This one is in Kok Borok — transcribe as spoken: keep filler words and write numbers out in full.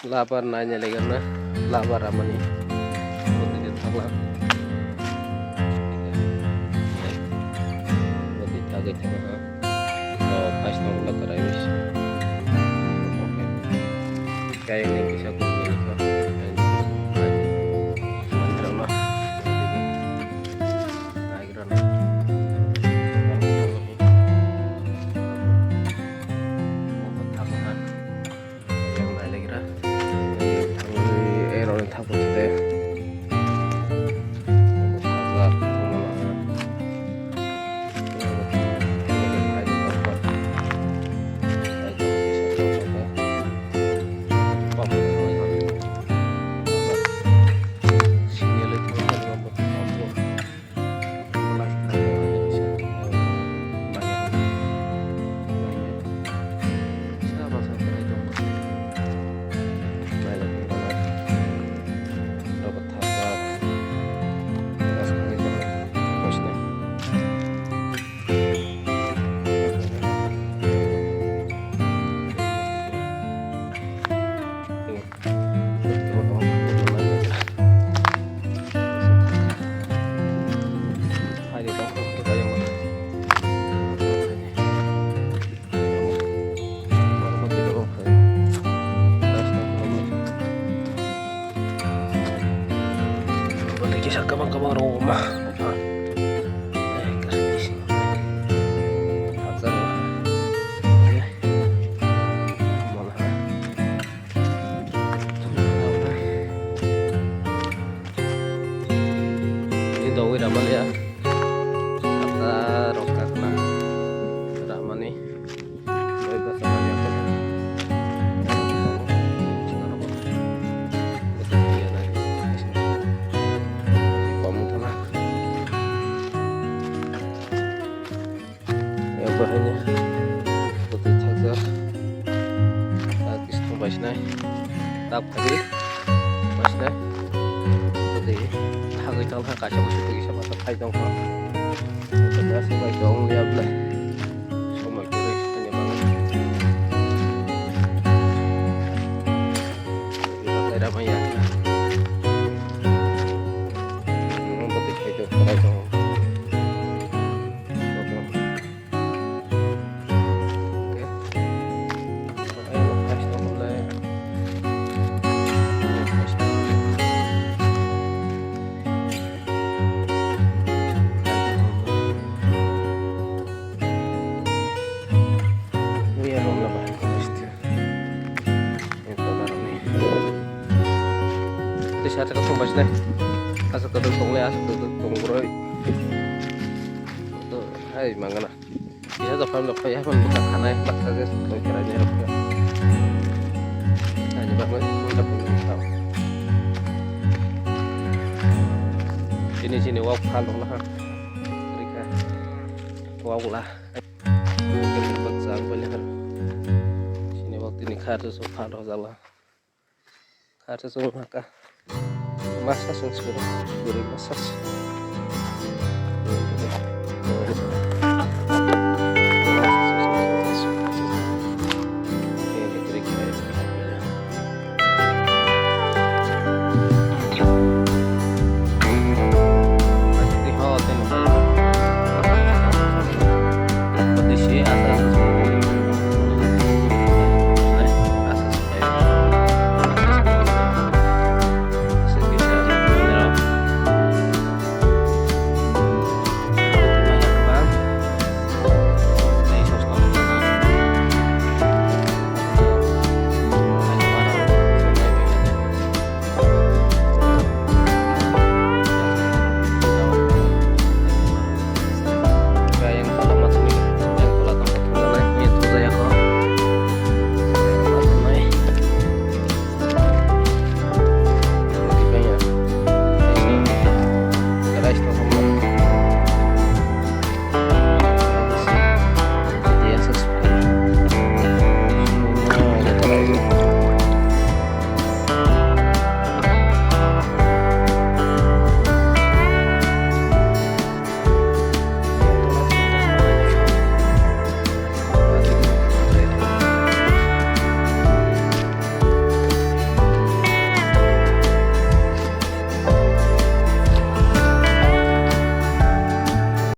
Labar naina legar na, labar ramani. Botwi de thakla. Botwi thagwi thangha. O, paisno ulo kwrai wis. Kaya ni kisa kuchni kha. Mandirok no. Nagira na. Thakha. Yang nailagira. Thangwi, eh, roni thangwi de. Kisa kabang kabang rw ma. Ini dogwi ramani ya. Kata rok kakna ramani. Doi basa mani ya. Kom tana. Yang bahai ni bwtwi thakjak. Tak kisa thang bai sinai. Tak phai bai sinai. Bwtwi thagwi tang kha, kaisa bwswk twi kisa masa phai tong kha. Bwswk bai tong liya bwlai. Somoi kwrwi ani bagwi. Bwtwi thakjak ramai ya. Bwtwi phai tong kha, bai tong. Tei sate kosong bai sinai. Aswk kwdwk tongle, aswk kwdwk tong boroi. Hai mangana. Kisa dopha lo phai, haphang bwkha khanai, baksa je soi kharai ni rok. Ani bagwi soi kharai ni rok. Chini, chini wak phan rok na ha. Rikha. Wak la. Baksa ang pai le har. Chini wak tini kha to so phan rok jala. Kha to so ma ka. Masa sung sung. Guri masa.